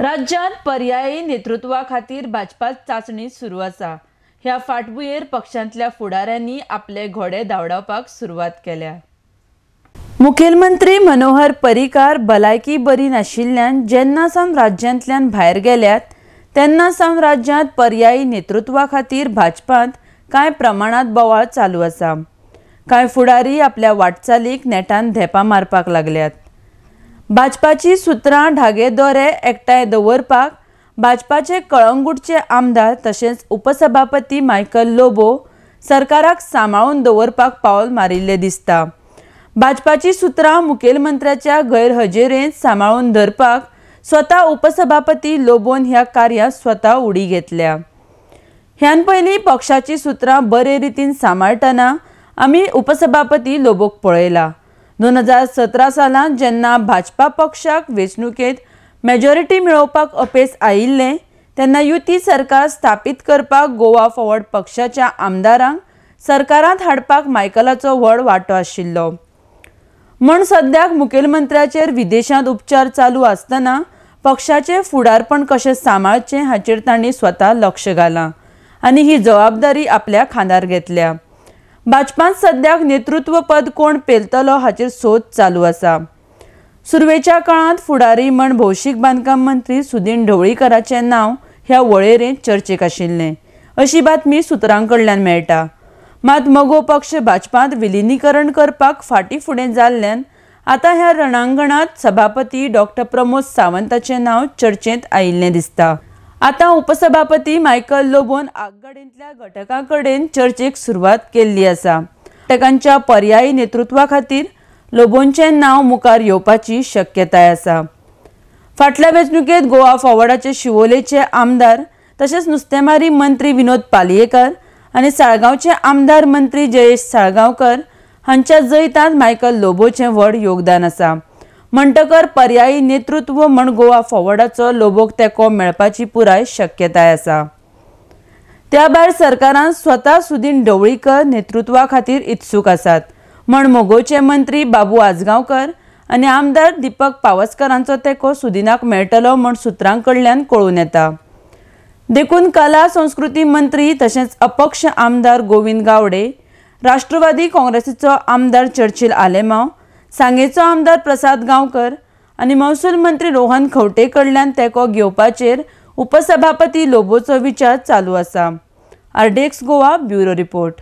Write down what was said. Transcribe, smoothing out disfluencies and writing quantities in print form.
राज्यांत पर्यायी नेतृत्वा खातीर भाजपा चांचणी सुरू आसा. ह्या फाटभुंयेर पक्षांतल्या फुडाऱ्यांनी आपले घोडे धांवडावपाक सुरवात केल्या. मुखेलमंत्री मनोहर पर्रीकार भलायकी बरी नाशिल्ल्यान जेन्ना सावन राज्यांतल्यान भायर गेल्यात तेन्ना सावन राज्यांत पर्यायी नेतृत्वा खातीर भाजपांत कांय प्रमाणांत बोवाळ चालू आसा. कांय फुडारी आपल्या वाटचालीक नेटान धेंपां मारपाक लागल्यात. भाजपाची सुत्रां धागे दोरे एकठांय दवरपाक भाजपाचे कळंगूटचे आमदार तशेंच उपसभापती मायकल लोबो सरकाराक सांबाळून दवरपाक पावल मारिल्लें दिसता. भाजपाची सुत्रां मुखेलमंत्र्याच्या गैरहजेरेंत सांबाळून धरपाक स्वता उपसभापती लोबोन ह्या कार्यांत स्वता उडी घेतल्या. ह्यान पयलीं पक्षाची सुत्रां बरे रितीन सांबाळटना आमी उपसभापती लोबोक पळयला. 2017 सालांत जेन्ना भाजपा पक्षाक वेंचणुकेंत मेजॉरिटी मेळोवपाक अपेस आयिल्लें तेन्ना युती सरकार स्थापीत करपाक गोवा फॉरवर्ड पक्षाच्या आमदारांक सरकारांत हाडपाक मायकलाचो व्हड वांटो आशिल्लो. म्हूण सद्याक मुखेलमंत्र्याचेर विदेशांत उपचार चालू आसतना पक्षाचें फुडारपण कशें सांबाळचें हाचेर तांणी स्वता लक्ष घालां आनी ही जबाबदारी आपल्या खांदार घेतल्या. भाजपांत सद्याक नेतृत्वपद कोण पेलतलो हाचेर सोद चालू आसा. सुरवेच्या काळांत फुडारी म्हण भौशीक बांदकाम मंत्री सुदीन ढवळीकराचें नांव ह्या वळेरेंत चर्चेक आशिल्लें अशी बातमी सुत्रां कडल्यान मेळटा. मात मगो पक्ष भाजपांत विलिनीकरण करपाक फाटीं फुडें जाल्ल्यान आतां ह्या रणांगणांत सभापती डॉक्टर प्रमोद सावंताचें नांव चर्चेंत आयिल्लें दिसता. आतां उपसभापती मायकल लोबोन आगगाडयेंतल्या घटकां कडेन चर्चेक सुरवात केल्ली आसा. घटकांच्या पर्यायी नेतृत्वा खातीर लोबोंचें नांव मुखार येवपाची शक्यताय आसा. फाटल्या वेंचणुकेंत गोवा फॉरवर्डाचे शिवोलेचे आमदार तशेंच नुस्तेमारी मंत्री विनोद पालयेकर आनी साळगांवचे आमदार मंत्री जयेश साळगांवकर हांच्या जैतांत मायकल लोबोचें व्हड योगदान आसा. म्हणटकर पर्यायी नेतृत्व म्हण गोवा फॉरवर्डाचो लोबोक तेंको मेळपाची पुराय शक्यताय आसा. त्या भायर सरकारान स्वता सुदीन ढवळीकर नेतृत्वा खातीर इत्सूक आसात म्हण मगोचे मंत्री बाबू आजगांवकर आनी आमदार दीपक पावसकरांचो तेंको सुदिनाक मेळटलो म्हण सुत्रां कडल्यान कळून येता. देखून कला संस्कृती मंत्री तशेंच अपक्ष आमदार गोविंद गावडे, राष्ट्रवादी काँग्रेसीचो आमदार चर्चिल आलेमाव, सांगेचो आमदार प्रसाद गांवकर आनी महसूल मंत्री रोहन खंवटे कडल्यान तेंको घेवपाचेर उपसभापती लोबोचो विचार चालू आसा. RDX Goa bureau report.